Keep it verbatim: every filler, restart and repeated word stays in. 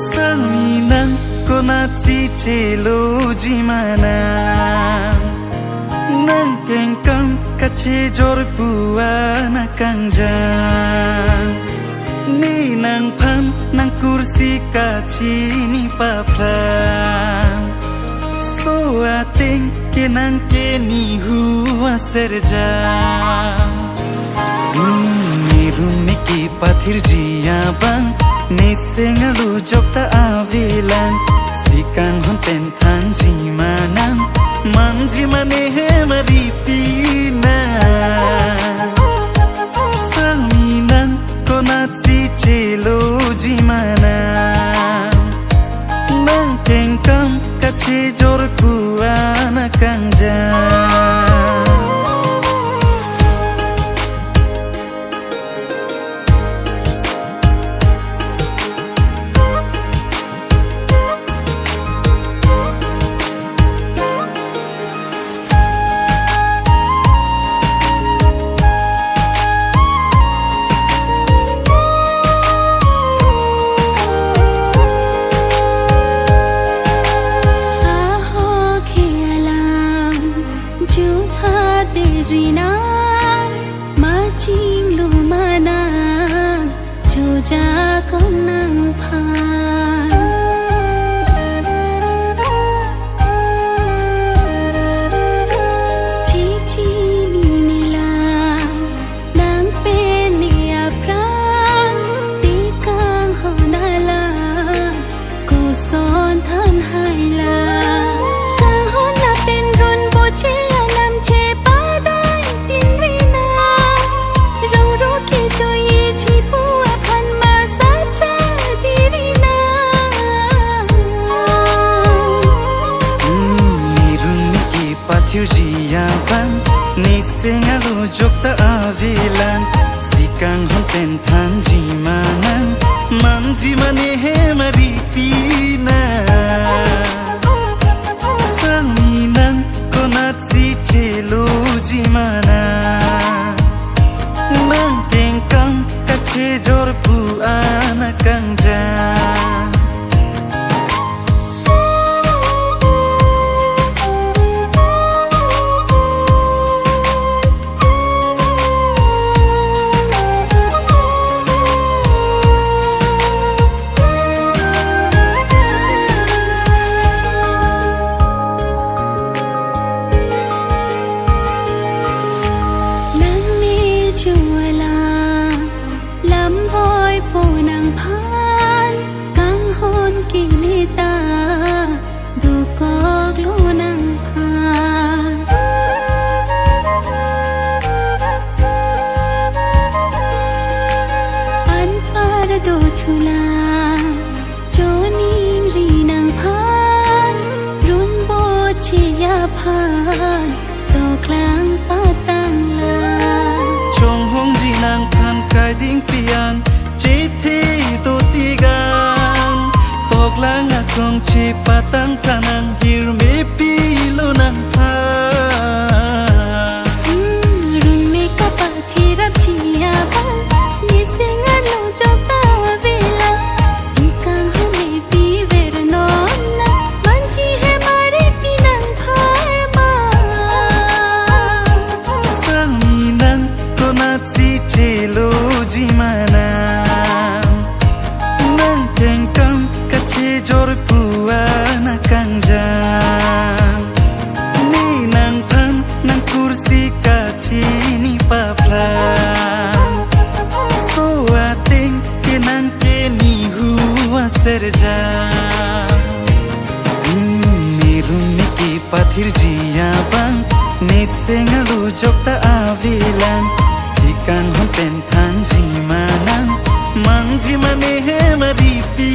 Sangmi nang konatsi cheloji ma nang. Nang kengkam kachejor pu ana kangjang. Ne nangphan nang kursi kachini paphrang. So ateng ke nang ke ne hu aserja. Hmm, ne rum ne kepathirji abang, ne seng alujok ta avelang. Si kanghon pen thanji ma nang, manji ma ne hem aripi nang. Sangmi nang konatsi cheloji ma nang. Nang kengkam kachejor pu ana kangjang. Aho ke alam jutha derina, ma chinglu ma nang, chojakong nangphan. Chichini nela, nang pen ne aphrang, te kanghon alam koson than haila. Kanghon lapen runboche alam chepadai tin rina. Roro kejoi chipu aphan ma sacha di rina. Hmm, ne rum ne kepathirji abang, ne seng alujok ta avelang. Si kanghon pen thanji ma nang, manji ma ne hem aripi nang. Sangmi nang konatsi cheloji ma nang. Nang kengkam kachejor pu ana kangjang. Nang ne juala lam voipo nangphan, kanghon kini ta dokoklo nangphan. Anpar do chula, choningri nangphan, runboche aphan, toklang patanglang. Chonghongji nangphan kaiding pian, chethe do tigang. Toklang aklong chepatang thanang, hirme pilo nangphan. Hmm, rum me kapathirap ji abang, ne seng alujok ta avelang. Si kanghon ne piver non na, manji hem aripi nang pharma. Sangmi nang konatsi cheloji ma nang. Nang kengkam kachejor pu ana kangjang. Ne nangphan nang kursi kachini paphrang. So ateng ke nang ke ne hu aserja. Hmm, ne rum ne kepathirji abang, ne seng alujok ta avelang. Si kanghon pen thanji ma nang, manji ma ne hem aripi